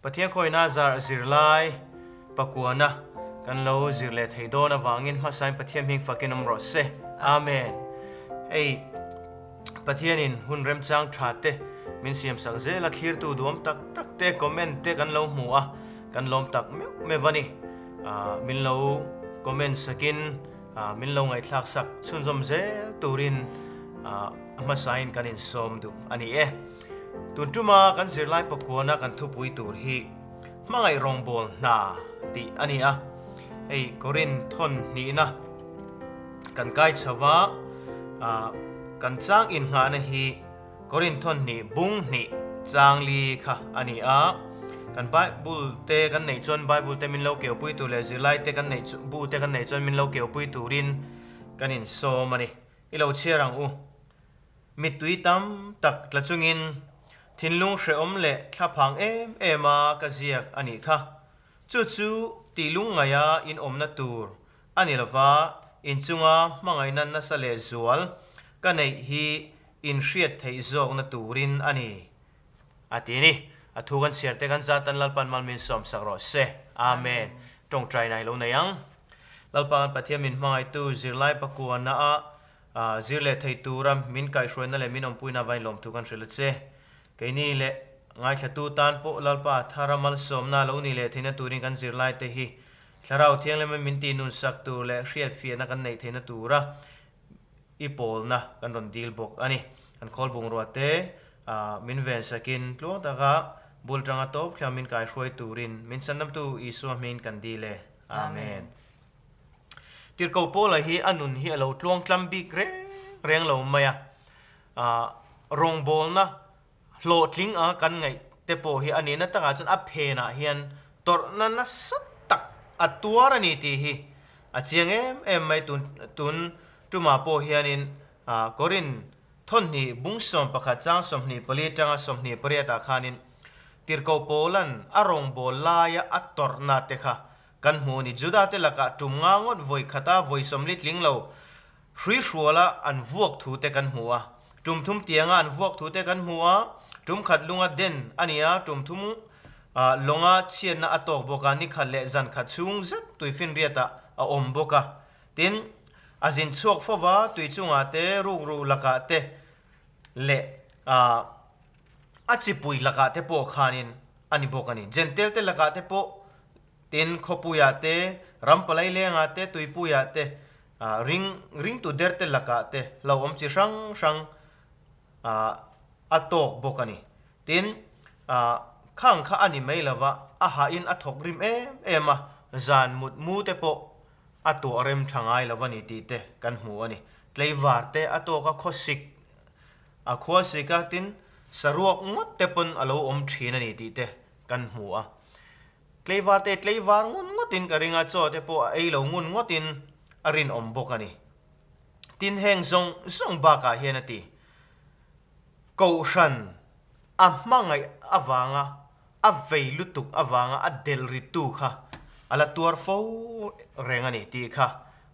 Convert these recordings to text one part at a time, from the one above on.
Pathian khawina zar zirlai pakuana kan lo zir leh thei dawn avangin hmasain Pathian hming fakin awm rawh se. Amen. Hei Pathianin hun remchang tha te min siam sak zel a, thlirtu duam tak tak te comment te kan lo hmu a, kan lawm tak meuh meuh a ni. Min lo comment sakin min lo ngaihthlak sak chhunzawm zel turin a hmasain kan insawm duh a ni e. Tun tuma kan zirlai pakuana kan thupui tur hi hmangaih rawngbâwl hna tih a ni a. Hei Korin thawn hnihna kan kai chho va, kan chang innghahna hi Korin thawn hnih bung hnih chang li kha a ni a. Kan Bible te kan neih chuan Bible te min lo keupui tur leh zirlai te kan neih bu te kan neih chuan min lo keupui turin kan insawm a ni. I lo chhiar ang u. Mittui tam tak tla chungin thinlung hrehawm leh thlaphang em em a ka ziak a nih kha. Chu chu tih lungngaia in awmna tur a ni lova, inchunga hmangaihna nasa leh zual ka neih hi in hriat theih zawkna turin a ni, a ti ni. A thu kan chhiar te kan zatan Lalpan malmin sawmsak rawh se. Amen. Tawngtaina hi lo nei ang. Lalpa kan Pathian min hmangaihtu zirlai pakuana ah Zir leh thei tura min kaihhruaina leh min awmpuina avain lawmthu kan hrilh a che. Keini leh ngaithlatu tan pawh Lalpa thara malsawmna lo ni leh theihna turin kan zirlaite hi Thlarau Thianglema min tihnunsak tur leh hriatfiahna kan neih theihna tura i pawlna kan rawn dil bawk a ni. Kan khawl bungrua te min vensakin tluang taka bul tanga tawp thlenga min kaihruai turin min chandamtu Isua hmingin kan dil e. Amen. Tirhkoh Paula hi a nun hi a lo tluang tlam bik reng reng lo mai a, rawngbawlna hlawhtling anga kan ngaih te pawh hi a nihna takah chuan a phenah hian tawrhna nasa tak a tuar a ni tih hi a chiang em em mai. Tun tun tumah pawh hianin Korin thawnhnih bung 11 chang 24 tanga 28 ah khanin Tirhkoh Paula'n a rawngbâwl laia a tawrhna te kha Kan hmu ni Juda te lakah tum nga ngawt vawi khata vawi 40 tling lo hrui hruala an vuak thu te kan hmu a. Tum thum tianga an vuak thu te kan hmu a, tum khat lunga den a ni a, tum thum lawnga chhiatna a tawk bawk a, ni khat leh zan khat chhung zet tuifinriatah a awm bawk a. Tin, a zin chhuak fova tui chungah te, rukru lakah te leh a chipui lakah te pawh khanin a ni bawk a ni. Jentel te lakah te pawh Tin, khawpuiah te, ram palai lengah te, tuipuiah te, ring ringtu der te lakah te hlauhawm chi hrang hrang a tawk bawk a ni. Tin, khang kha a ni mai lova, a hahin a thawk rim em em a, zan mut mu te pawh a tuah rem tha ngai lova ni tih te kan hmu a ni. Tleivar te a tawk a, khawsik a khuasik a, tin, saruak ngawt te pawn a lo awm thin a ni tih te kan hmu a. Tleivar te tleivar ngun ngawtin ka ring a, chaw te pawh a ei lo ngun ngawtin a rinawm bawk a ni. Tin heng zawng zawng bakah hian a ti. Kohhran a hmangaih avanga a vei lutuk avanga a del rittu kha a la tuar fo reng a ni tih kha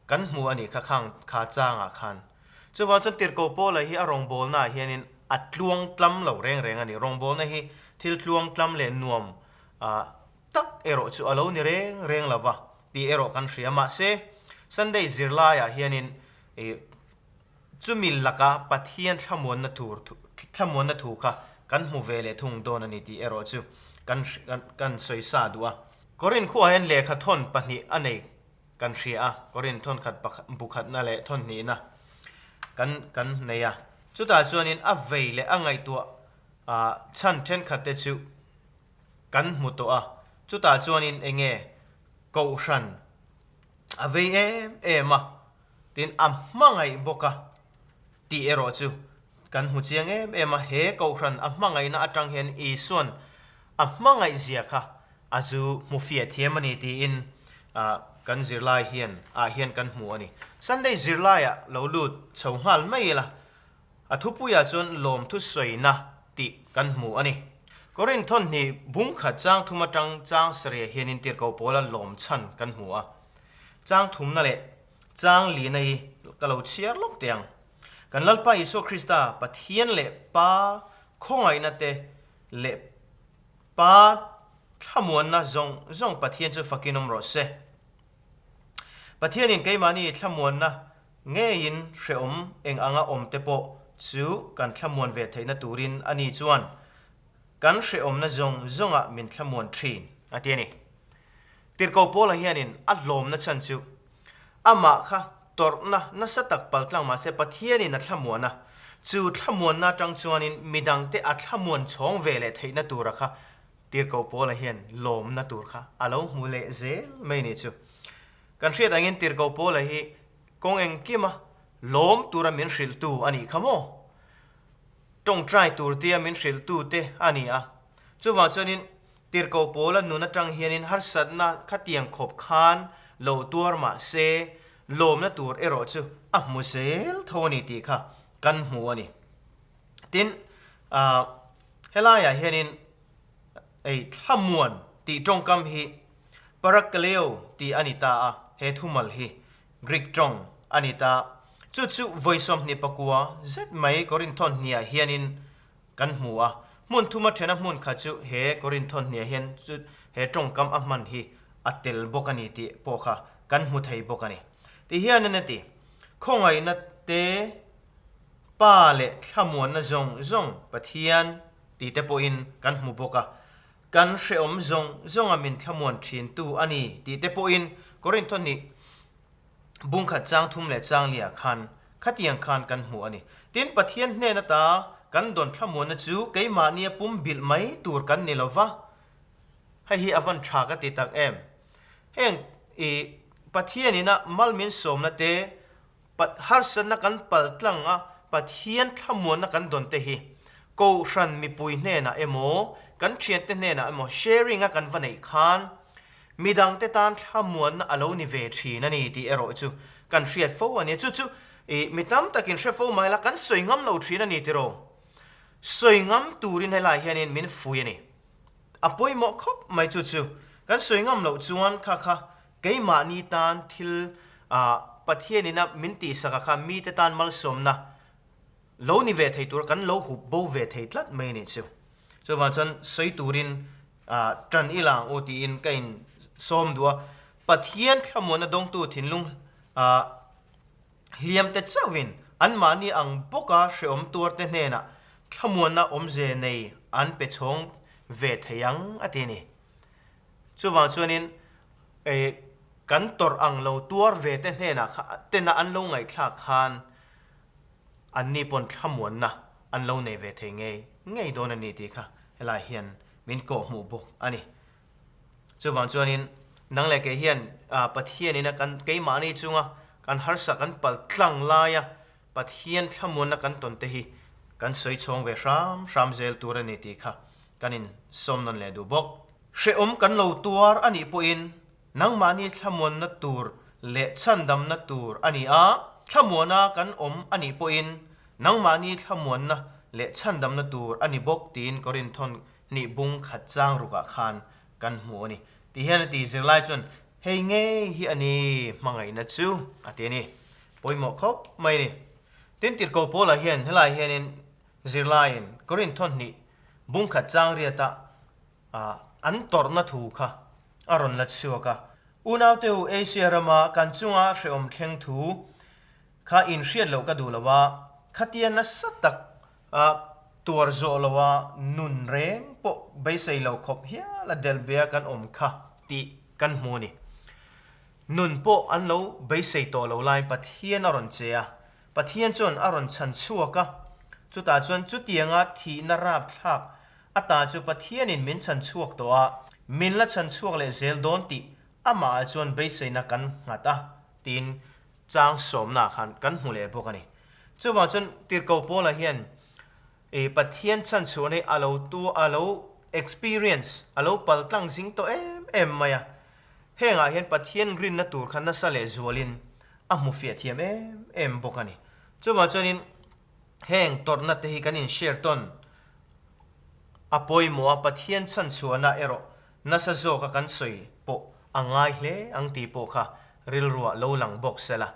kan hmu a nih kha khang kha changah khan. Chuvang chuan Tirhkoh Paula hi a rawngbawlnaah hianin a tluang tlam lo reng reng a ni. Rawngbawlna hi thil tluang tlam leh nuam tak erawh chu a lo ni reng reng lo va tih erawh kan hria. Mahse, Sunday zirlaiah hianin chumi laka Pathian thlamuanna tur thlamuanna thu kha kan hmu ve leh thung dawn a ni tih erawh chu kan kan sawi sa duh a. Korin khuaah hian lehkha thawn pahnih a nei kan hria a, Korin thawn khat bu khatna leh thawn hnihna kan kan nei a. Chutah chuanin a vei leh a ngaihtuah chhan thenkhatte chu kan hmu tawh a, chutah chuanin eng nge Kohhran a vei em em a, tin a hmangaih bawk a tih erawh chu kan hmu chiang em em a, he Kohhran a hmangaihna atang hian Isua'n a hmangaih zia kha a zu hmu fiah thiam a ni tiin kan zirlai hian ah hian kan hmu a ni. Sunday zirlaiah lo lut chho nghal mai ila, A thupuiah chuan lawmthu sawina tih kan hmu a ni. Korin thawnhnih bung khat chang thum atang chang sarih hianin tirhkoh pawla lawm chhan kan hmu a. Chang thumna leh chang lihna hi ka lo chhiar lawk teh ang. Kan Lalpa Isua Krista Pathian leh Pa khawngaihna te leh Pa. Thlamuanna zawng zawng Pathian chu fakin awm rawh se. Pathianin keimahni thlamuanna ngeiin hrehawm eng anga awm te pawh chu kan thlamuan ve theihna turin a ni chuan kan hrehawmna zawng zawngah min thlamuan thin, a ti a ni. Tirhkoh Paula hianin a hlawmna chhan chu amah kha tawrhna nasa tak paltlang mahse Pathianin a thlamuan a, chu thlamuanna atang chuanin midangte a thlamuan chhawng ve leh theihna tura kha Tirhkoh Paula hian lawmna tur kha a lo hmu leh zel mai ni chu. Kan hriat angin Tirhkoh Paula hi kawng engkima lawm tura min hrilhtu a nih kha maw? Tawngtai tur tia min hrilhtu te a ni a. Chuvang chuanin Tirhkoh Paula nun atang hianin harsatna khatiang khawp khan lo tuar mah se lawmna tur erawh chu a hmu zel tho a ni tih kha kan hmu a ni. Tin, helaiah hianin ei thlamuan tih tawngkam hi parakaleo tih a ni ta a, he thumal hi Greek tawng a ni ta. Chu chu vawi 24 zet mai Korinthawn hniah hianin kan hmu a, hmun thuma thena hmun kha chu he Korinthawn hniah hian chu he tawngkam a hman hi a tel bawk a ni tih pawh kha kan hmu thei bawk a ni. Tihianin a ti, Khawngaihna te Pa leh thlamuanna zawng zawng Pathian ti te pawhin kan hmu bawk a, kan hrehawm zawng zawnga min thlamuan thintu a ni tih te pawhin Korintho hnih bungkhat chang thum leh chang liah khan khatiang khan kan hmu a ni. Tin, Pathian hnen ata kan dawn thlamuanna chu keimahnia pum bilh mai tur kan ni lo va, hei hi a van tha ka ti tak em. Heng i Pathianina mal min sawmna te Harsatna kan pal tlang a, Pathian thlamuanna kan dawn te hi Kohhran mipui hnenah emaw, kan thiante hnenah emaw sharing a kan va neih khan midangte tan thlamuanna a lo ni ve thin a ni tih erawh chu kan hriat fo a ni. Chu chu i mi tam takin hre fo mai la, kan sawi ngam lo thin a ni tiraw? Sawi ngam turin helai hianin min fui a ni. A pawimawh khawp mai chu chu kan sawi ngam loh chuan kha kha Keimahni tan thil Pathianina min tihsaka kha mite tan malsawmna lo ni ve thei tur kan lo hup bo ve thei tlat mai a nih chu. Chuvang chuan sawi turin tan ila ang u tiin ka in sawm duh a. Pathian thlamuanna dawngtu thinlung hliamte chauhin anmahni ang bawka hrehawm tuarte hnenah thlamuanna awmze nei an pe chhawng ve thei ang a ti a ni. Chuvang chuanin kan tawrh ang lo tuar ve te hnenah kha tena an lo ngaihthlak khan anni pawn thlamuanna an lo nei ve thei ngei ngei dawn a ni tih kha helai hian min kawhhmuh bawk a ni. Chuvang chuanin nang leh kei hian Pathianin a kan keimahni chunga kan harsa kan pal tlang laia Pathian thlamuanna kan tawn te hi kan sawi chhawng ve hram hram zel tur a ni tih kha kan in sawm nawn leh duh bawk. Hrehawm kan lo tuar a nih pawhin nangmahni thlamuanna tur leh chhandamna tur a ni a, thlamuana kan awm a nih pawhin nangmahni thlamuanna leh chhandamna tur a ni bawk tiin Korinthawn hnih bung khat chang rukah khan kan hmu a ni. Ti hian a ti zirlai chuan hei ngei hi a ni hmangaihna chu a ti a ni. Pawimawh khawp mai a ni. Tin Tirhkoh Paula hian helai hianin zirlaiin Korinthawn hnih bung khat chang riata an tawrhna thu kha a rawn la chhuak a. Unaute u, Asia rama kan chunga hrehawm thleng thu kha in hriat loh ka duh lo a, khatia nasa tak a tuar zawh lo a nun reng pawh beisei lo khawp hial a delhbea kan awm kha tih kan hmu a ni. Nun pawh an lo beisei tawh lo laiin Pathian a rawn che a, Pathian chuan a rawn chhan chhuak a, chutah chuan chutianga thihna rapthlak a ta chu Pathianin min chhan chhuak tawh a, min la chhan chhuak leh zel dawn tih amahah chuan beiseina kan nghat a, tiin chang sawmnaah khan kan hmu leh bawk a ni. Chuvang chuan Tirhkoh Paula hian i Pathian chhan chhuahna hi a lo tu a lo experience, a lo paltlang zing tawh em em mai a, hengah hian Pathian rinna tur kha nasa leh zualin a hmu fiah thiam em em bawk a ni. Chuvang chuanin heng tawrhna te hi kan in share tawn a pawimawh a, Pathian chhanchhuahna erawh nasa zawka kan sawi pawh a ngai hle ang tih pawh kha rilruah lo lang bawk sela.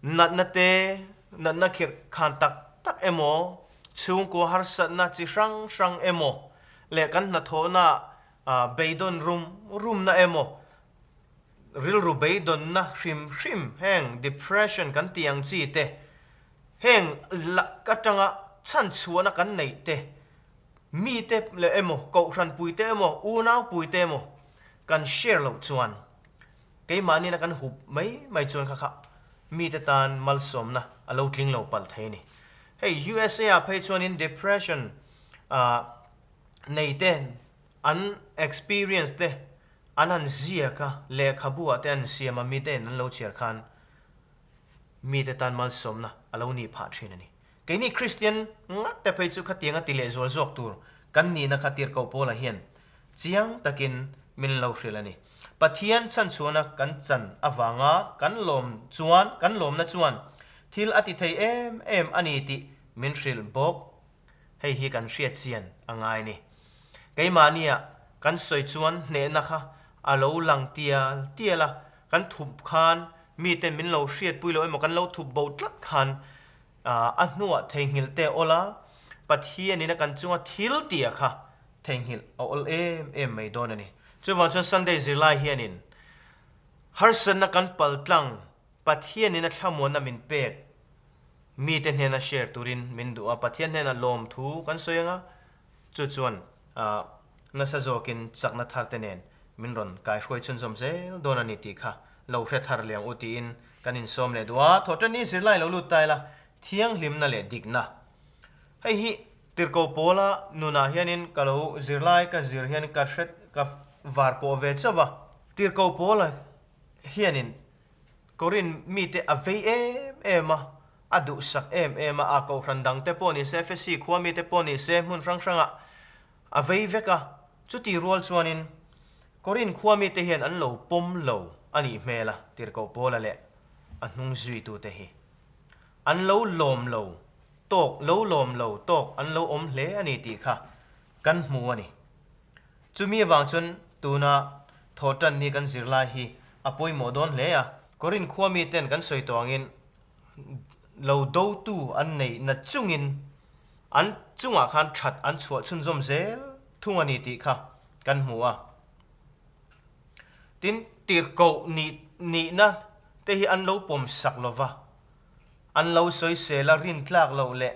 Natna te, natna khirh khan tak tak emaw, chhungkua harsatna chi hrang hrang emaw. leh kan hnathawhna ah beidawn rum rumna emaw rilru beidawnna hrim hrim heng depression kan tih ang chi te heng lak atanga chhanchhuahna kan neih te mite leh emaw kohhranpuite emaw unaupuite emaw kan share loh chuan Keimahniin a kan hup mai mai chuan kha kha mite tan malsawmna a lo tling lo palh thei a ni. Hei USA ah phei chuanin depression ah nei te an experience te an han ziak a, lehkhabu ah te an siam a, mitein an lo chhiar khan mite tan malsawmna a lo nih phah thin a ni. Keini Kristian ngat te phei chu khatianga ti lehzual zawk tur kan nihna kha tirhkoh Paula hian chiang takin min lo hrilh a ni. Pathian chhanchhuahna kan chan avanga kan lawm chuan kan lawmna chuan thil a ti thei em em a ni tih min hrilh bawk. Hei hi kan hriat chian a ngai ni. Keimahnia kan sawi chuan hnehna kha a lo lang tial tial a, kan thup khan miten min lo hriatpui lo emaw kan lo thup bo tlat khan A hnuah theihnghilh te awl a, Pathianin a kan chunga thil tih a kha theihnghilh a awl em em mai dawn a ni. Chuvang chuan Sunday zirlai hianin harsatna kan paltlang Pathianin a thlamuanna min pek mite hnena share turin min duh a, Pathian hnena lawmthu kan sawi anga chu chuan nasa zawkin chakna thar te nen min rawn kaihruai chhunzawm zel dawn a ni tih kha lo hre thar liang u tiin kan insawm leh duh a, thawhṭanni zirlai lo lut ta ila thianghlimna leh dikna. Hei hi Tirhkoh Pawla nunah hianin ka lo zirlai ka zir hian ka hre ka var pawh ve chauh va. Tirhkoh Pawla hianin Korin mite a vei em em a, a duhsak em em a, a kohhran dangte pawh ni se, Efesi khua mite pawh ni se, hmun hrang hrangah a vei vek a. Chuti rual chuanin Korin khua mite hian an lo pawm lo a nih hmel a, Tirhkoh Paula leh a hnung zuitute hi. An lo lawm lo tawk, lo lawm lo tawk an lo awm hle a ni tih kha kan hmu a ni. Chumi avang chuan tuna thawhtan ni kan zir lai hi a pawimawh dawn hle a. Korin khua miten kan sawi tawh angin lo dotu an neih na chungin an chungah khan that an chhuah chhunzawm zel thung a ni tih kha kan hmu a. Tin, tirhkoh nih nihna te hi an lo pawm sak lo va, an lo sawisel a rintlak loh leh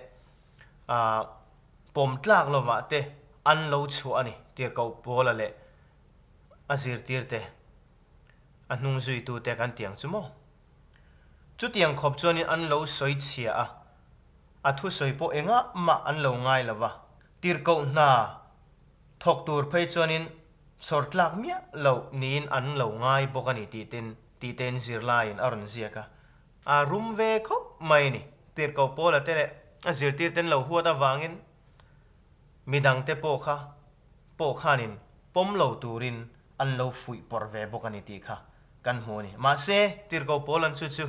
ah pawm tlak lovah te an lo chhuah a ni, tirhkoh Paula leh a zirtirte, a hnung zuitute kan ti ang chu maw? Chutiang khawp chuanin an lo sawi chhia a, a thusawi pawh engah mah an lo ngai lo va. Tirhkoh hna thawk tur phei chuanin chhawr tlak miah loh niin an lo ngai bawk a ni tih ten tih tein zirlaiin a rawn ziak a, a rum ve khawp mai a ni. Tirhkoh Paula te leh a zirtir ten lo huat avangin midangte pawh kha pawh khanin pawm lo turin an lo fuih pawrh ve bawk a ni tih kha kan hmu a ni. Mahse, Tirhkoh Paula'n chu chu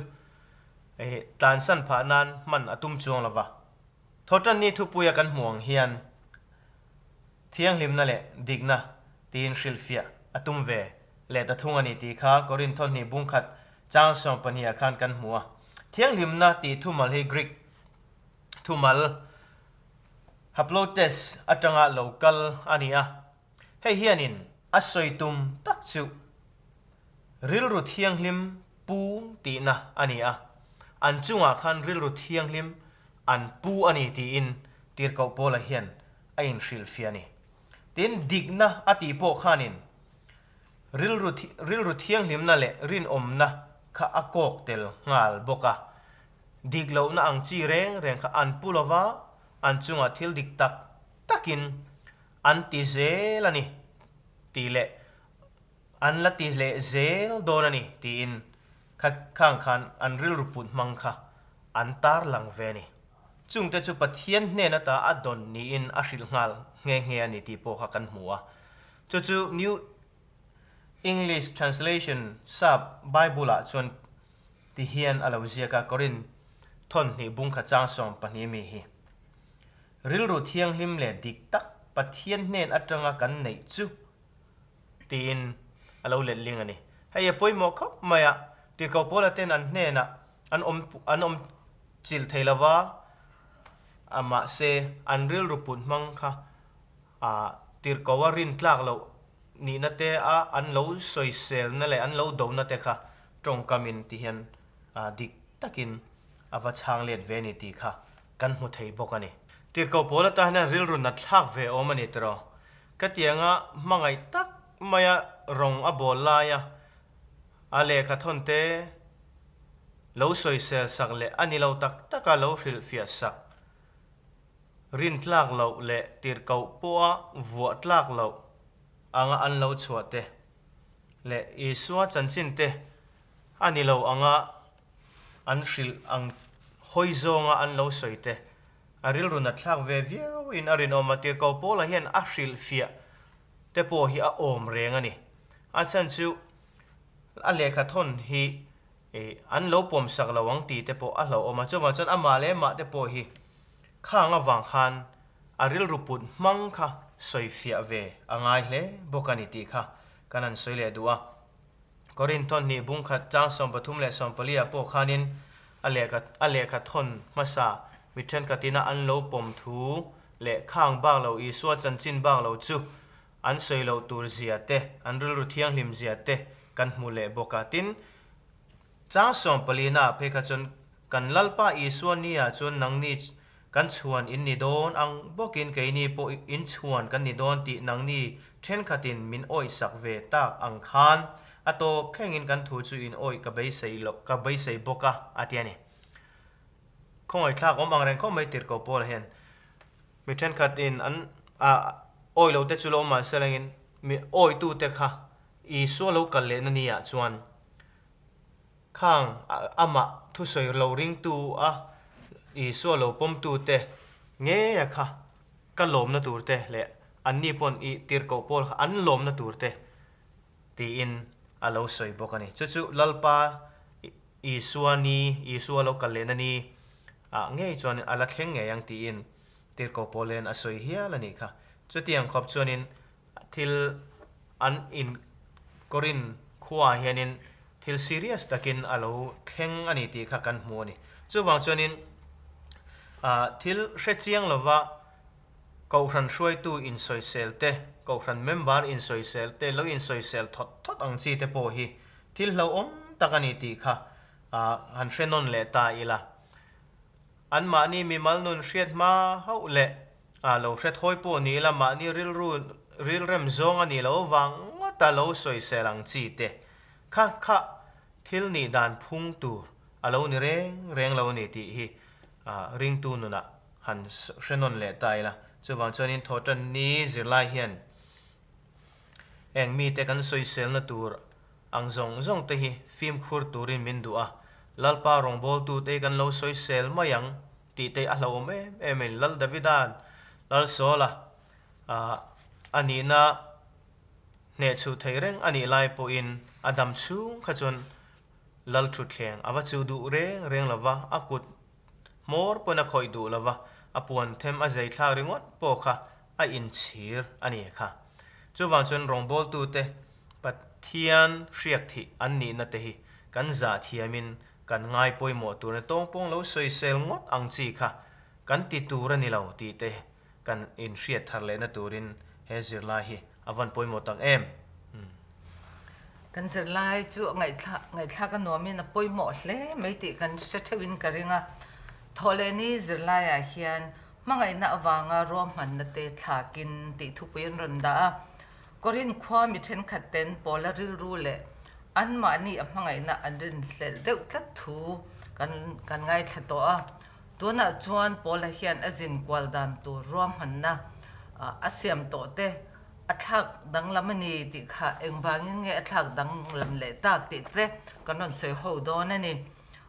tlansan phah nan hman a tum chuang lo va. Thawhtanni thupuia kan hmuh ang hian thianghlimna leh dikna tiin hrilhfiah a tum ve leh ta thung a ni tih kha Korinth thawhhnih bungkhat chang sawmpahnih ah khan kan hmu a. Thianghlimna tih thumal hi Greek thumal haplotes atanga lo kal a ni a. Hei hianin a sawi tum tak chu rilru thianghlim pu tihna a ni a, an chungah khan rilru thianghlim an pu a ni tiin Tirhkoh Paula hian a inhrilhfiah a ni. Tin, dikna a tih pawh khanin rilru rilru thianghlimna leh rinawmna kha a kawk tel nghal bawk a, dik lohna ang chi reng reng kha an pu lova, an chungah thil dik tak takin An ti zel a ni tih leh an la ti leh zel dawn a ni tiin kha khang khan an rilru put hmang kha an tar lang ve a ni. Chungte chu Pathian hnen ata a dawn niin a hrilh nghal nghe nghe a ni tih pawh kha kan hmu a. Chu chu New English Translation sap Bible-ah chuan ti hian a lo ziak a, Korinth thawnhnih bungkhat chang 12 mi hi. Rilru thianghlim leh dik tak Pathian hnen atanga kan neih chu tiin a lo let ling a ni. Hei a pawimawh khawp mai a, Tirhkoh Paula ten an hnenah an awm an awm chilh thei lova, a mahse an rilru put hmang kha a. tirhkoh a rin tlak loh nihna te a an lo sawiselna leh an lo dona te kha tawngkamin ti hian dik takin a va chhang let ve a ni tih kha kan hmu thei bawk a ni. Tirhkoh pawl atan hian rilru nat thlak ve awm a ni tiraw? Ka tianga hmangaih tak maia rawng a bawl laia a lehkha thawn te lo sawisel sak leh a ni lo tak taka lo hrilhfiah sak rin tlak loh leh tirhkoh pawha vuah tlak loh anga an lo chhuah te leh Isua chanchin te a ni lo anga an hrilh ang hawi zawnga an lo sawi te a rilru nat thlak ve viau in a rinawm a, tirhkoh Paula hian a hrilhfiah te pawh hi a awm reng a ni. A chhan chu a lehkha thawn hi an lo pawm sak lo ang tih te pawh a hlauhawm a, chuvang chuan amah leh mah te pawh hi khang avang khan a rilru put hmang kha sawifiah ve a ngai hle bawk a ni tih kha kan han sawi leh duh a. Korinth thawnhnih bungkhat chang 33 leh 40 ah pawh khanin a lehkha a lehkha thawn hmasa mi thenkhatina an lo pawm thu leh khang bak lo Isua chanchin bak lo chu an sawi loh tur zia te, an rilru thianghlim zia te kan hmu leh bawk a. Tin, chang 14 ah phei kha chuan Kan Lalpa Isua ni ah chuan nangni kan chhuan in ni dawn ang bawkin keini pawh in chhuan kan ni dawn tih nangni thenkhatin min awihsak ve tak ang khan a tawp thlengin kan thu chu in awih ka beisei loh ka beisei bawk a a ti a ni. Khawngaihthlak awm ang reng khawp mai tirhkoh Paula hian mi thenkhatin an a awih lo te chu lo awm mahse langin mi awihtute kha Isua lo kal lehna ni ah chuan Khang amah thusawi lo ringtu a Isua lo pawmtute ngeia kha ka lawmna turte leh anni pawn i tirhkoh pawl kha an lawmna turte tiin a lo sawi bawk a ni. Chu chu Lalpa Isua ni, Isua lo kal lehna ni ah ngei chuan a la thleng ngei ang tiin tirhkoh pawl hian a sawi hial a nih kha. Chutiang khawp chuanin Thil an in Korin khuaah hianin thil serious takin a lo thleng a ni tih kha kan hmu a ni. Chuvang chuanin thil hre chiang lova Kohhran hruaitu insawisel te, Kohhran member insawisel te, lo insawisel thawt thawt ang chi te pawh hi thil hlauhawm tak a ni tih kha han hre nawn leh ta ila. Anmahni mimal nun hriat hma hauh leh A lo hre thawi pawh ni ila mahni rilru rilrem zawng a nih loh vang ngawt a lo sawisel ang chi te kha kha thil nih dan phung tur a lo ni reng reng lo a ni tih hi ringtu nunah han hre nawn leh ta ila. Chuvang chuanin thawhtan ni zirlai hian eng mite kan sawiselna tur ang zawng zawng te hi fimkhur turin min duh a, Lalpa rawngbawltute hi kan lo sawisel mai ang Tih te a hlauhawm em em in Lal Davida'n Lal Saula a nihna hnehchhuh thei reng a nih lai pawhin a dam chhung kha chuan Lal thutthleng a va chuh duh reng reng lo va, a kut hmawr pawn a khawih duh lo va, a puan them a zei thlak ringawt pawh kha a inchhir a ni kha. Chuvang chuan rawngbawltute Pathian hriak thih an nihna te hi kan zah thiamin Kan ngai pawimawh tur na tawngpawng lo sawisel ngawt ang chi kha kan ti tur a ni lo tih te kan inhriat thar lehna turin he zirlai hi a van pawimawh tak em. Kan zirlai chu ngaihthlak a nuamin a pawimawh hle mai tih kan hre theuhin ka ring a. Thawhlehni zirlaiah hian hmangaihna avanga ruahmanna te thlakin tih thupui an rawn dah a. Korin khua mi thenkhat ten Paula rilru leh anmahni a hmangaihna an rinhlelh deuh tlat thu kan kan ngaithla tawh a. Tunah chuan Paula hian a zin kual dan tur ruahmanna a siam tawh te a thlak danglam a ni tih kha engvangin nge a thlak danglam leh tak tih te kan rawn sawi ho dawn a ni.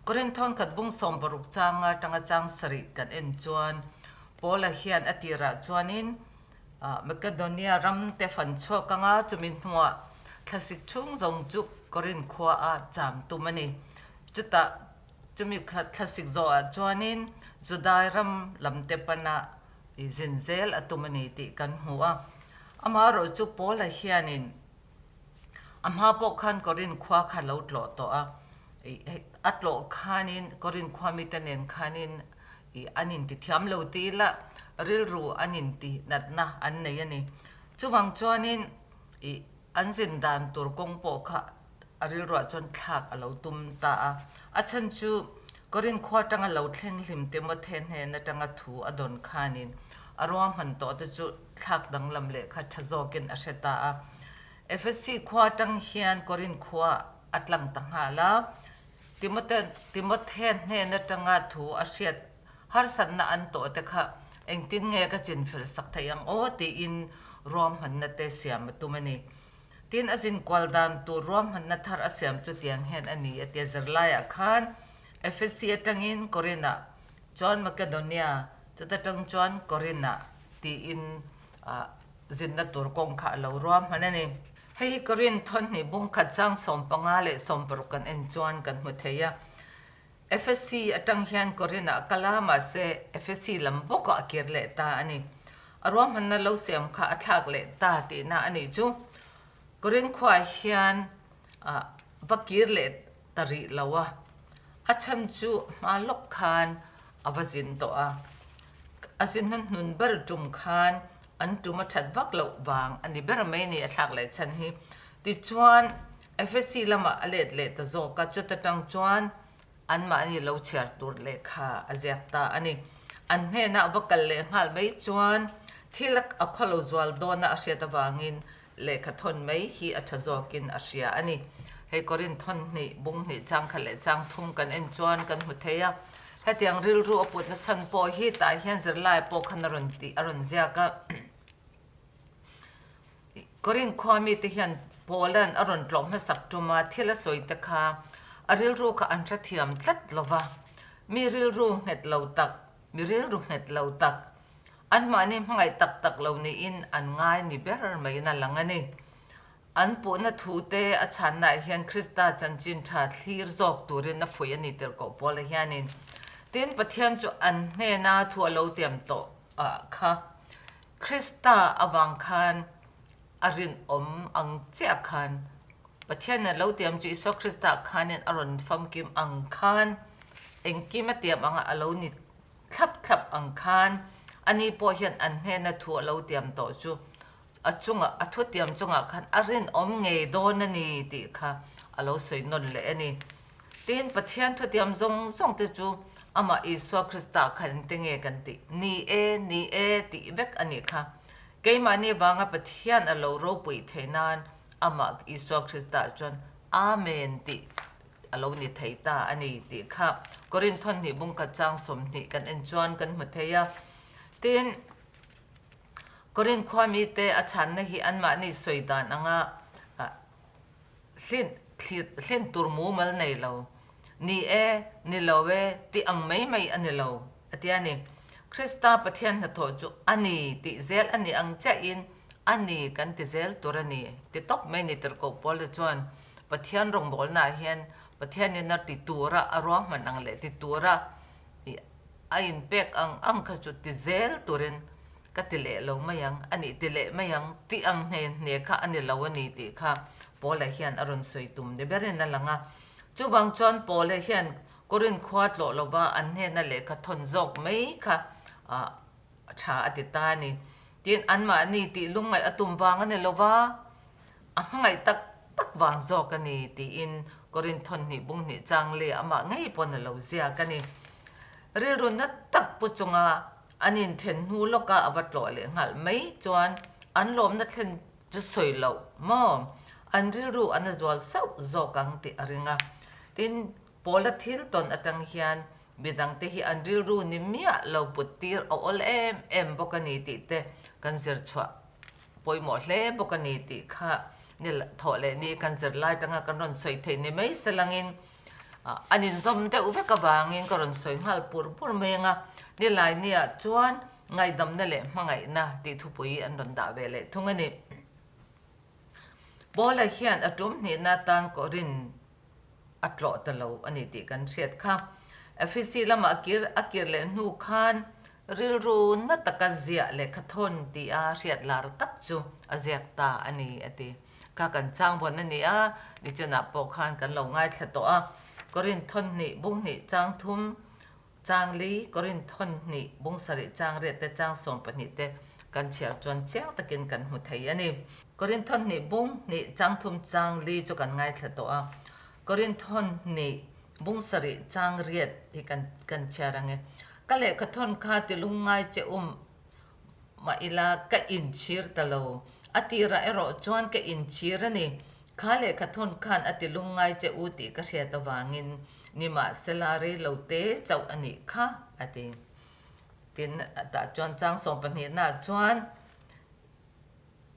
Korin thawnkhat bung 60 changa tanga chang sarih kan en chuan Paula hian a tirah chuanin Makedonia ram te fan chhuak anga chumi hnuah thlasik chhung zawng chu Korinth khua a cham tum a ni. Chutah chumi thlasik zawhah chuanin Judai ram lam te pana zin zel a tum a ni tih kan hmu a. Amaherawhchu Paula hianin A hma pawh khan Korinth khua kha lo tlawh tawh a, a tlawh khanin Korinth khua mite nen khanin an intithiam lo ti ila rilru an inti natna an nei a ni. Chuvang chuanin ih an zin dan tur kawng pawh kha a rilruah chuan thlak a lo tum ta a. A chhan chu Korinth khua atanga lo thleng hlim Timothy hnen atanga thu a dawn khanin a ruahman tawh te chu thlak danglam leh kha tha zawkin a hre ta a. Efesi khua atang hian Korinth khua a tlang ta nghal a. Timothy hnen atanga thu a hriat harsatna an tawh te kha engtin nge ka chinfel sak theih ang aw tiin ruahmanna te siam a tum a ni. Tin, a zinkual dan tur ruahmanna thar a siam chu tiang hian a ni a tia zirlaiah khan Efesi atangin Korinah chuan Makedonia chuta tang chuan Korinah tiin zinna tur kawng kha a lo ruahman a ni. Hei hi Korin thawnhnih bungkhat chang 15 leh 16 kan en chuan kan hmu thei a. Efesi atang hian Korinah a kal a, mahse Efesi lam bawkah a kir leh ta a ni. A ruahmanna lo siam kha a thlak leh ta tihna a nih chu. Korin khuaah hian va kir leh ta rih lo a, a chhan chu hma lawk khan a va zin tawh a. A zin hnuhnun ber tum khan an tum a that vak loh vang a ni ber mai a ni a thlak leh chhan hi. Tichuan, Efesi lamah a let leh ta zawk a, chuta tang chuan anmahni lo chhiar tur lehkha a ziak ta a ni. An hnenah va kal leh nghal mai chuan thil a khawlo zual dawna a hriat avangin lehkha thawn mai hi a tha zawkin a hria a ni. Hei Korinth thawn hnih, bung hnih chang khat leh chang thum kan en chuan kan hmu thei a. Hetiang rilru a putna chhan pawh hi tah hian zirlai pawh khan a rawn tih a rawn ziak a. Korinth khua mite hian Paula'n a rawn tlawh hmasak ṭuma thil a sawi te kha a rilru kha an hrethiam tlat lo va. Mi rilru nghet lo tak, mi rilru nghet lo tak, anmahni hmangaih tak tak lo niin an ngai ni ber maiin a lang a ni. An puhna thu te a chhannaah hian Krista chanchin ṭha thlir zawk turin a fuih a ni tirhkoh Paula hianin. Tin, Pathian chu an hnena thu a lo tiam tawh ah kha Krista avang khan a rinawm ang chiah khan Pathian a lo tiam chu Isua Krista khanin a rawn famkim ang khan engkim a tiam anga a lo ni thlap thlap ang khan ani pawh hian an hnena thu a lo tiam tawh chu a chungah a thu tiam chungah khan a rinawm ngei dawn a ni tih kha a lo sawi nawn leh a ni. Tin, Pathian thutiam zawng zawng te chu amah Isua Krista khan engte nge kan tih? Ni e, ni e tih vek a nih kha. Keimahni vanga Pathian a lo ropui theih nan amah Isua Krista chuan Amen tih a lo ni thei ta a ni tih kha Korinth thawnhnih bungkhat chang 20 kan en chuan kan hmu thei a. Tin, Korinth khua mite a chhanna hi anmahni sawi dan anga Hlin thlir tur mumal nei lo. Ni e, ni lo e, tih ang mai mai a ni lo, a ti a ni. Krista Pathian hnathawh chu a ni tih zel a ni ang chiahin a ni kan ti zel tur a ni, ti tawp mai ni tirhkoh Paula chuan Pathian rawngbawlnaah hian Pathianin a ti tura a ruahman ang leh ti tura a inpek ang ang kha chu ti zel turin Ka ti leh lo mai ang, a nih ti leh mai ang, tih ang hne hne kha a ni lo a ni tih kha Paula hian a rawn sawi tum ni berin a lang a. Chuvang chuan Paula hian Korinth khua tlawh lova an hnena lehkha thawn zawk mai kha tha a ti ta a ni. Tin, anmahni tih lungngaih a tum vang a ni lo va, a hmangaih tak tak vang zawk a ni tiin Korinth thawn hnih bung hnih chang leh amah ngei pawn a lo ziak a ni. Rilru na tak pu chunga An inthen hnu lawka a va tlawh leh nghal mai chuan an lawmna thlen chu sawi loh maw? An rilru an a zual sauh zawk ang tih a ring a. Tin, Paula thil tawn atang hian midangte hi an rilru ni miah lo put tir a awl em em bawk a ni tih te kan zir chhuah pawimawh hle bawk a ni tih kha ni thawh leh ni kan zirlai tanga kan rawn sawi theih ni mai selangin An inzawm deuh vek avangin ka rawn sawi nghal pur pur mai ang a, nilai niah chuan ngaihdamna leh hmangaihna tih thupui an rawn dah ve leh thung a ni. Paula hian a tum hnihna atan Korinth a tlawh ta lo a ni tih kan hriat kha. Efesi lamah a kir a kir leh hnu khan rilru na taka ziah lehkha thawn tia hriat lar tak chu a ziak ta a ni a ti. Kha kan chang vawn a ni a, nichinah pawh khan kan lo ngaithla tawh a. Korinth thawn hnih bung hnih chang thum, chang li, Korinth thawn hnih bung sarih chang riat te chang 12 te kan chhiar chuan chiang takin kan hmu thei a ni. Korinthon hnih bung hnih chang thum chang li chu kan ngaithla tawh a, Korinthon hnih bung sarih chang riat hi kan kan chhiar ang e. Ka lehkhathawn kha ti lungngai che um mah ila ka inchhir ta lo. A tirah erawh chuan ka inchhir a ni. Kha lehkhathawn khan a ti lungngai che u tih ka hriat avangin nimahsela rei lo te chauh a nih kha, a ti. Tin, tah chuan chang sawmpahnihnaah chuan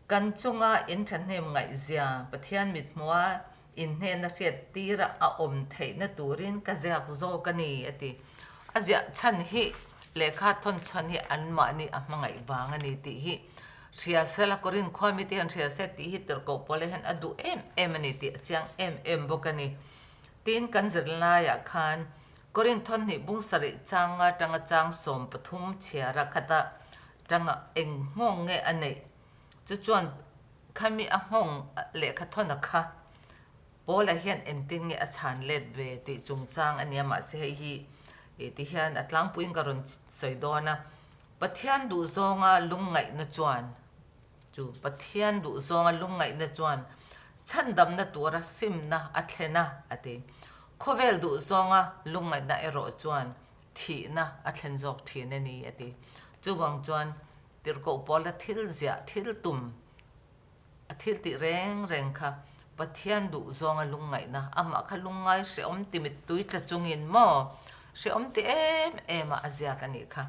kan chunga in thahnem ngaihzia Pathian mithmua in hnena hriat tira a awm theihna turin ka ziak zawk a ni, a ti. A ziah chhan hi lehkha thawn chhan hi anmahni a hmangaih vang a ni tih hi hria sela, Korin khua mite hian hria se tih hi tirhkoh pawle hian a duh em em a ni tih a chiang em em bawk a ni. Tin, kan zirlaiah khan Korin thawn hnih bung sarih changa tanga chang 13 chhiara khata tanga eng nghawng nge a neih? Chu chuan khami a nghawng lehkha thawn a kha Paula hian engtin nge a chhan let ve tih chungchang a nia mahse hei hi ti hian a tlangpuiin ka rawn sawi dawn a, Pathian duhzawnga lungngaihna chuan Chu Pathian duhzawnga lungngaihna chuan chhandamna tura simna a thlen a, a ti. Khawvel duhzawnga lungngaihna erawh chuan thihna a thlen zawk thin a ni, a ti. Chuvang chuan tirhkoh pawla thil ziah, thil tum, a thil tih reng reng kha Pathian duhzawnga lungngaihna, amah kha lungngai hrehawm ti mittui tla chungin maw hrehawm ti em em a a ziak a nih kha.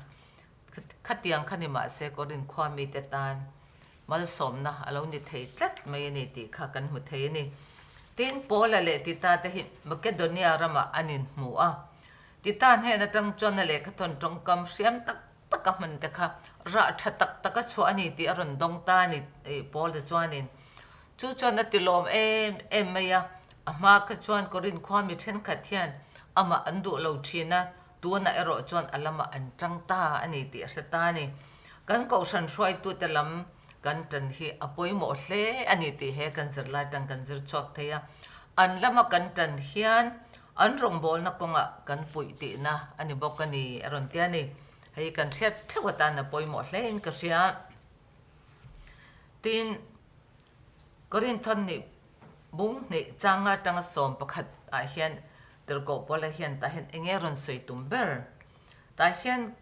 Khatiang kha ni mahse Korin khua mite tan malsawmna a lo ni thei tlat mai a ni tih kha kan hmu thei a ni. Tin, Paula leh Tita te hi Makedonia ramah an inhmu a. Tita hnen atang chuan a lehkhathawn tawngkam hriam tak tak a hman te kha rah tha tak tak a chhuah a ni tih a rawn dawng ta a ni Paula chuanin. Chu chuan a ti lawm em em mai a, a hma kha chuan Korin khua mi thenkhat hian amah an duh lo thin a, Tunah erawh chuan a lamah an tang ta a ni tih a hre ta a ni. Kan kohhran hruaitute lam kan tan hi a pawimawh hle a ni tih he kan zirlai tang kan zir chhuak thei a. An lama kan tan hian an rawngbawlna kawngah kan puih tihna a ni bawk a ni a rawn ti a ni. Hei kan hriat theuh atan a pawimawh hlein ka hria. Tin, Korinthon nih Bung hnih changa tanga 11 ah hian Tirhkoh Paula hian tah hian enge rawn sawi tum ber? Tah hian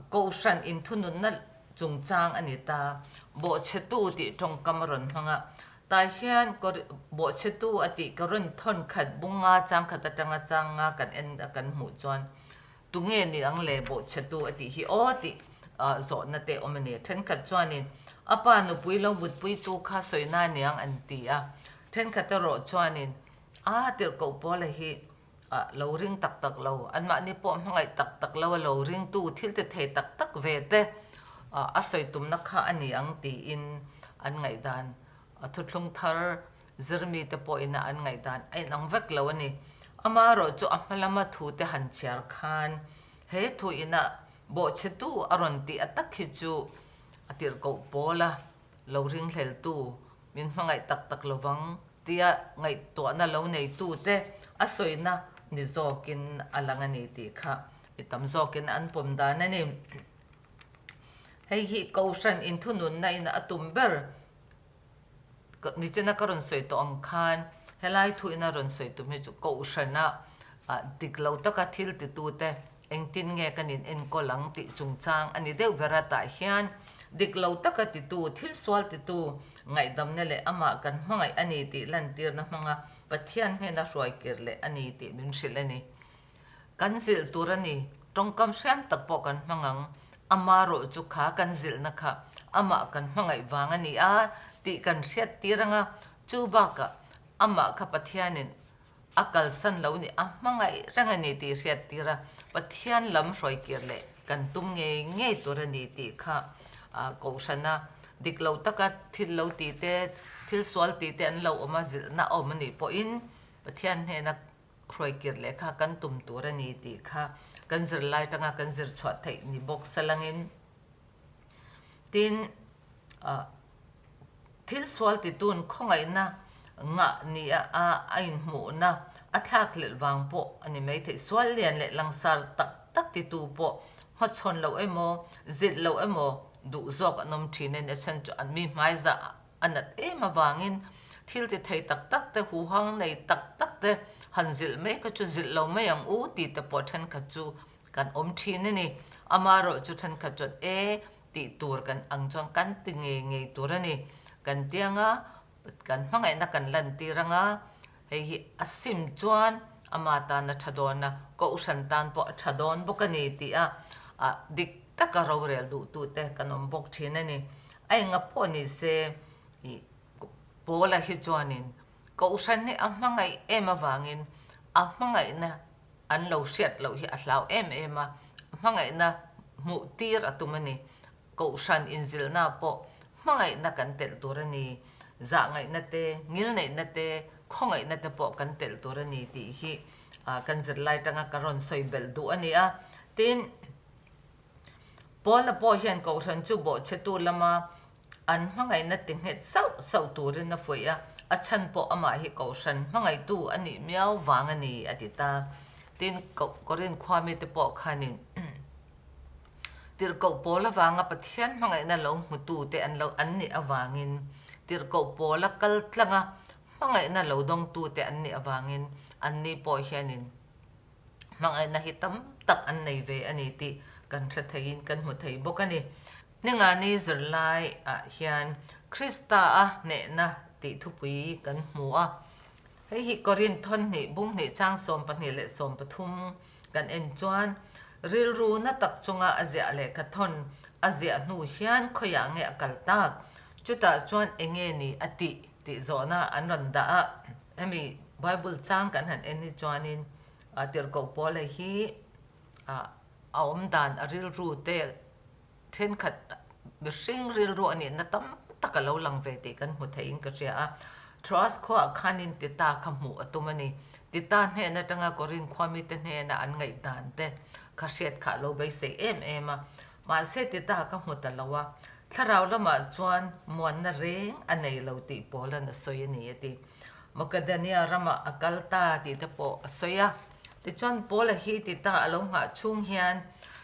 Kohhran inthununna chungchang a ni ta. Bawhchhetu tih tawngkam a rawn hmang a. Tah hian bawhchhetu a tih ka rawn thawn khat bung nga chang khat atanga chang nga kan en a kan hmuh chuan Tunge ni ang le bawhchhetu a tih hi aw tih zawhna te awm a ni. Thenkhat chuanin a pa nupui lo mutpuitu kha sawina niang an ti a. Thenkhat erawh chuanin a tirhkoh Paula hi lo ring tak tak lo, anmahni pawh hmangaih tak tak lo a lo ringtu thil ti thei tak tak ve te a sawi tumna kha a ni ang tiin an ngaihdan A thuthlung thar zirmite pawhin a an ngaihdan a inang vek lo a ni. Amaherawh chu a hma lama thute han chhiar khan he thu ina bawhchhetu a rawn tih a tak hi chu a tirhkoh pawl a, lo ringhleltu, min hmangaih tak tak lovang tia ngaihtuahna lo neitute a sawina ni zawkin a lang a ni tih kha mi tam zawkin an pawm dan a ni. Hei hi Kohhran inthununna in a tum ber Nichina ka rawn sawi tawh ang khan helai thu ina rawn sawi tum hi chu Kohhrana dik lo taka thil titute engtin nge kan in enkawl ang tih chungchang a ni deuh ber a, tah hian dik lo taka titu, thil sual titu ngaihdamna leh amah kan hmangaih a ni tih lantirna hmanga Pathian hnena hruai kir leh a ni tih min hrilh a ni. Kan zilh tur a ni. Tawngkam hriam tak pawh kan hmang ang. Ama rawh chu kha kan zilhna kha amah kan hmangaih vang a ni a tih kan hriat tir ang a, chu bakah amah kha Pathianin a kalsan lo ni, a hmangaih reng a ni tih hriat tir a, Pathian lam hruai kir leh kan tum ngei ngei tur a ni tih kha Kohhrana dik lo taka thil lo tih te, thil sual tih te an lo awm a, zilhna a awm a nih pawhin Pathian hnena hruaikir leh kha kan tum tur a ni tih kha kan zirlai tanga kan zir chhuah theih ni bawk salangin tin thil sual titun khawngaihna ngah ni a a inhmuhna a thlak hlelh vang pawh a ni mai theih. Sual lian leh langsar tak tak titu pawh hmachhawn loh emaw zilh loh emaw. duh zawk an awm thin a ni. A chhan chu an mi hmaizah a nat em avangin thil ti thei tak tak te, huhang nei tak tak te han zilh mai kha chu zilh lo mai ang u tih te pawh thenkhat chu kan awm thin a ni. Amaherawh chu thenkhat chuan e tih tur kan ang chuan kan ti ngei ngei tur a ni. Kan tianga kan hmangaihna kan lantir anga hei hi a sim chuan ama tan a tha dawn a, kohhran tan pawh a tha dawn bawk a ni tih a dik taka rorel duhtute kan awm bawk thin a ni. A enga pawh ni se ih Paula hi chuanin kohhran hi a hmangaih em avangin a hmangaihna an lo hriat loh hi a hlau em em a, hmangaihna hmuh tir a tum a ni. Kohhran inzilhna pawh hmangaihna kan telh tur a ni, zahngaihna te, ngilneihna te, khawngaihna te pawh kan telh tur a ni tih hi kan zirlai tanga ka rawn sawi belh duh a ni a. Tin, Paula pawh hian Kohhran chu bawhchhetu lama an hmangaihna ti nghet sauh sauh turin a fuih a, a chhan pawh amah hi Kohhran hmangaihtu a nih miau vang a ni a ti ta. Tin, Korinth khua mite pawh khanin Tirhkoh pawl avanga Pathian hmangaihna lo hmutute an lo an nih avangin, Tirhkoh pawla kal tlanga hmangaihna lo dawngtute an nih avangin anni pawh hianin hmangaihna hi tam tak an nei ve a ni tih kan hre theiin kan hmu thei bawk a ni. Ningani zirlai ah hian Krista a hnehna tih thupui kan hmu a. Hei hi Korinth thawnhnih bunghnih chang 12 leh 13 Kan en chuan rilru na tak chunga a ziah lehkha thawn a ziah hnu hian khawiah nge a kal tak? Chutah chuan enge ni a tih tih zawhna an rawn dah a. Hemi Bible chang kan han en hi chuanin tirhkoh Paula hi a awm dan a rilru te Thenkhat mihring rilru a nihna tam tak a lo lang ve tih kan hmu theiin ka hria a. Troas khuaah khanin Tita kha hmuh a tum a ni. Tita hnen atanga Korinth khua mite hnena an ngaihdan te kha hriat kha a lo beisei em em a. Mahse Tita kha hmu ta lo a, thlarau lamah chuan muanna reng a nei lo tih Paula'n a sawi a ni a ti. Makedonia ramah a kal ta tih te pawh a sawi a. Tichuan Paula hi ti ta a lo nghah chhung hian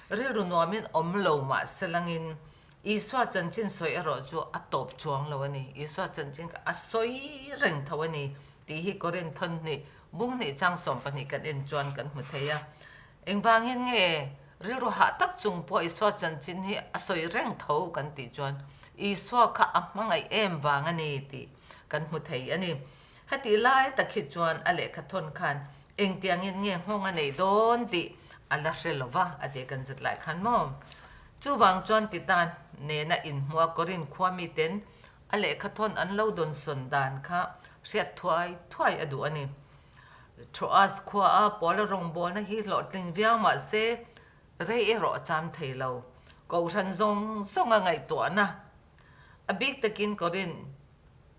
rilru nuamin awm lo mah se langin Isua chanchin sawi erawh chu a tawp chuang lo a ni. Isua chanchin kha a sawi reng tho a ni tih hi Korinth thawnhnih bunghnih chang 12 kan en chuan kan hmu thei a. Engvangin nge rilru hah tak chung pawh Isua chanchin hi a sawi reng tho kan tih chuan Isua kha a hmangaih em vang a ni tih kan hmu thei a ni. Hetih lai tak hi chuan a lehkha thawn khan engtiangin nge nghawng a neih dawn tih a la hre lo va a ti kan zet lai khan maw. Chuvang chuan Titan nena inhmua Korinth khua miten a lehkha thawn an lo dawnsawn dan kha hriat thuai thuai a duh a ni. Troas khuaa Paula rawngbawlna hi hlawhtling viau mah se rei erawh a cham thei lo. Kohhran zawng zawnga ngaihtuahna a bik takin Korinth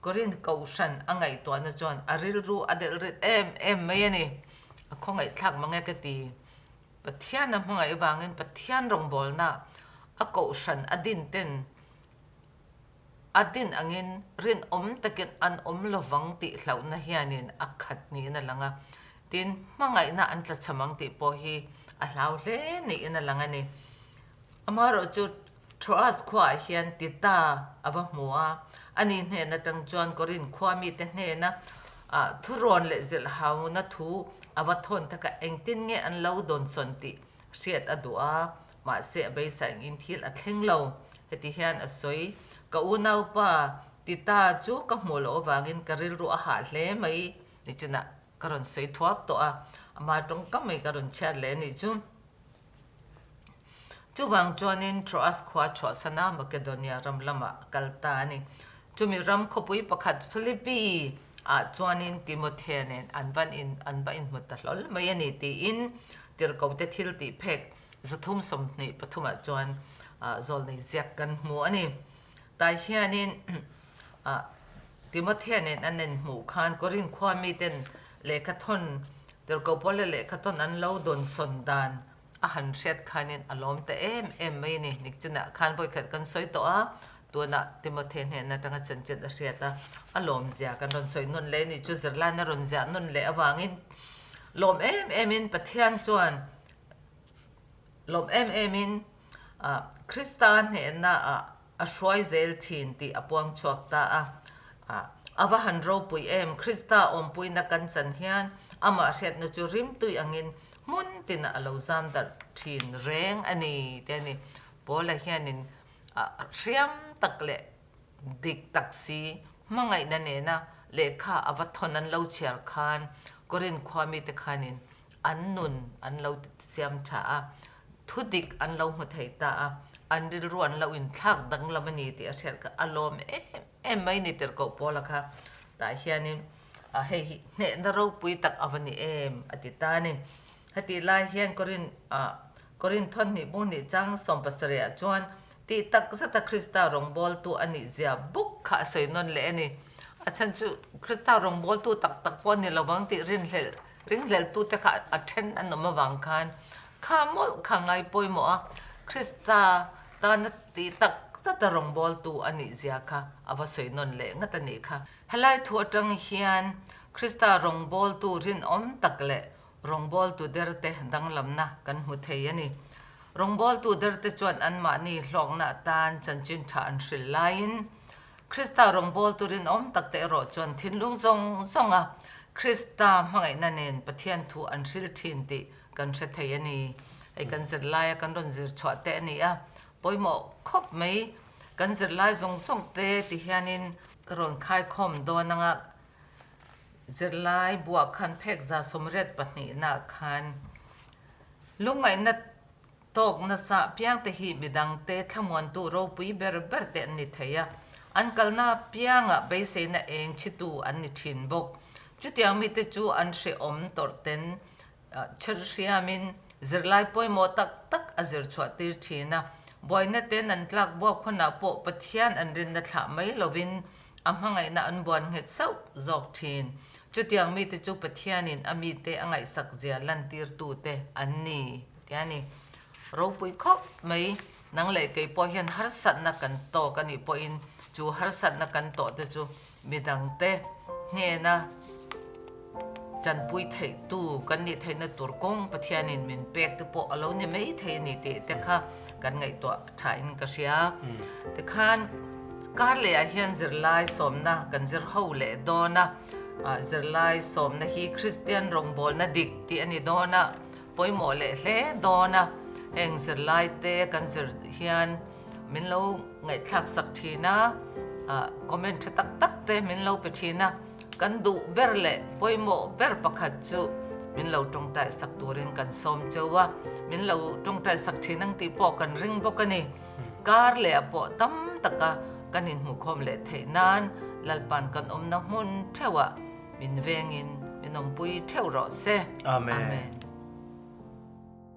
Korinth Kohhran a ngaihtuahna chuan a rilru a delh rit em em mai a ni. A khawngaihthlak mang e ka ti. Pathian a hmangaih avangin Pathian rawngbawlna a Kohhran a din ten a din angin rinawm takin an awm lovang tih hlauhna hianin a khat niin a lang a. Tin, hmangaihna an tlachham ang tih pawh hi a hlau hle niin a lang a ni. Amaherawhchu Troas khuaah hian Tita a va hmu a, ani hnen atang chuan Korinth khua mite hnena thurawn leh zilhhauna thu a va thawn tak a, engtin nge an lo dawnsawn tih hriat a duh a, mahse a beisaingin thil a thleng lo. Heti hian a sawi, Ka unaupa Tita chu ka hmuh loh avangin ka rilru a hah hle mai, nichinah ka rawn sawi thuak tawh a, ama tawngkam mai ka rawn chhiat leh a nih chu. Chuvang chuanin Troas khua chhuahsana Makedonia ram lamah a kal ta a ni. Chumi ram khawpui pakhat Philippi ah chuanin Timothea nen an van in an va inhmu ta hlawl mai a ni tiin Tirhkote thil tih phek 323 ah chuan zawlnei ziak kan hmu a ni. Tah hianin Timothea nen an inhmuh khan Korinth khua miten lehkhathawn Tirhkoh Paula lehkhathawn an lo dawnsawn dan a han hriat khanin a lawm ta em em mai a ni. Nikchinah khan vawikhat kan sawi tawh a, tunah Timothea hnen atanga chanchin a hriat a, a lawmzia kan rawn sawi nawn leh a nih chu zirlaina rawn ziah nawn leh avangin lawm em emin Pathian chuan lawm em emin Krista hnehnaah. A hruai zel thin tih a puang chhuak ta a. A va han ropui em, Krista awmpuina kan chan hian amah hriatna chu rimtui angin hmun tinah a lo zam darh thin reng a ni tih a ni. Paula hianin hriam tak leh dik tak si hmangaihna nena lehkha a va thawn an lo chhiar khan Korinth khua mite khanin an nun an lo siam tha a, thu dik an lo hmu thei ta a, an rilru an lo inthlak danglam a ni tih a hriat kha a lawm em em mai ni tirhkoh Paula kha tah hianin hei hi hnehna ropui tak a va ni em a ti ta a ni. Hetih lai hian Korin Korin thawnhnih bunghnih chang sawmpasarihah chuan tih tak zata Krista rawngbawltu a nih zia buk kha a sawi nawn leh a ni. A chhan chu Krista rawngbawltu tak tak pawh a ni lovang tih rinhlelh ringhlelhtute kha a then an awm avang khan kha mawlh kha ngai pawimawh a, Krista tana tih tak zata rawngbawltu a nih zia kha a va sawi nawn leh ngat a nih kha. Helai thu atang hian Krista rawngbawltu rinawm tak leh Rawngbawltu derte danglamna kan hmu thei a ni. Rawngbawltu derte chuan anmahni hlawkna atan chanchin tha an hrilh laiin, Krista rawngbawltu rinawm takte erawh chuan thinlung zawng zawnga Krista hmangaihna nen Pathian thu an hrilh thin tih kan hre thei a ni. Hei kan zirlaia kan rawn zir chhuah te a ni a, pawimawh khawp mai. Kan zirlai zawng zawng te ti hianin ka rawn khaikhawm dawn anga Zirlai buah khan phek 182 nah khan lungngaihna tawk nasa piangte hi midangte thlamuantu ropui ber ber te an ni thei a, an kalna piangah beiseina eng chhitu an ni thin bawk. Chutiang mite chu an hrehawm tawrhten Chherhriamin zirlai pawimawh tak tak a zir chhuah tir thin a, buaina ten an tlak buak hunah pawh Pathian an rinna thlah mai lovin a hmangaihna an buan nghet sauh zawk thin. Chutiang mite chu Pathianin a mite a ngaihsak zia lantirtute an ni tih a ni. Ropui khawp mai, nang leh kei pawh hian harsatna kan tawk a nih pawhin chu harsatna kan tawh te chu Midangte hnena tanpui theihtu kan nih theihna tur kawng Pathianin min pek te pawh a lo ni mai thei a ni tih te kha kan ngaihtuah thain ka hria. Tikhan kar lehah hian zirlai sawmna kan zir ho leh dawn a, zirlai sawmna hi Kristian rawngbawlna dik tih a ni dawn a, pawimawh leh hle dawn a, heng zirlai te kan zir hian Min lo ngaihthlak sak thin a, comment tha tak tak te min lo pe thin a, kan duh ber leh pawimawh ber pakhat chu min lo tawngtai sak turin kan sawm cheu a, min lo tawngtai sak thin ang tih pawh kan ring bawk a ni. Kar leh ah pawh tam taka kan inhmuhkhawm leh theih nan Lalpan kan awmna hmun theuhah min vengin min awmpui theuh rawh se. Amen.